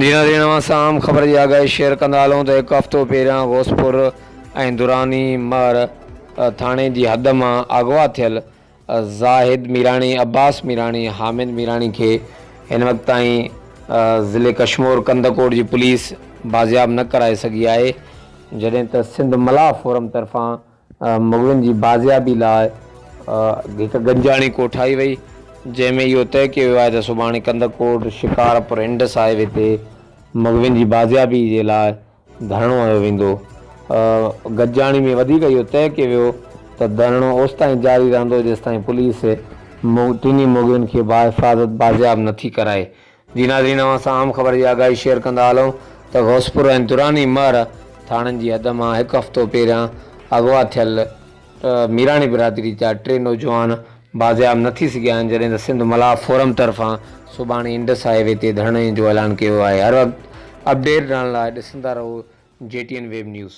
جي ناظرين اوهان سان عام خبر جي آگاهي شيئر ڪندا هلون ته هڪ هفتو پهريان غوثپور ۽ دراني مهر ٿاڻي جي حد مان اغوا ٿيل زاهد ميراڻي، عباس ميراڻي، حامد ميراڻي کي هن وقت تائين ضلعي ڪشمور ڪنڌڪوٽ جي پوليس بازياب نه ڪرائي سگهي آهي جڏهن ته سنڌ ملاح فورم طرفان مغوين جي بازيابي لاء هڪ گڏجاڻي ڪوٺائي وئي، جنهن ۾ اهو طئي ڪيو ويو آهي ته سڀاڻي Kandhkot Shikarpur Indus high V تي مغوين جي بازيابي جي لاء ڌرڻو هنيو ويندو. گڏجاڻي ۾ وڌيڪ اهو طئي ڪيو ويو ته ڌرڻو اوستائين جاري رهندو جيستائين پوليس ٽنهي مغوين کي باحفاظت بازياب نٿي ڪرائي. جي ناظرين اوهان سان اهم خبر جي آگاهي شيئر ڪندا هلون ته غوثپور ۽ دراني مهر ٿاڻن جي حد مان هڪ هفتو پهريان اغوا ٿيل ميراڻي برادري جا ٽي نوجوان بازياب نه ٿي سگهيا آهن جڏهن ته سنڌ ملاح فورم طرفان سڀاڻي انڊس هاء وي تي ڌرڻي جو اعلان ڪيو ويو آهي هر وقت اپڊيٽ رهڻ لاء ڏسندا رهو جي ٽي اين ويب نيوز.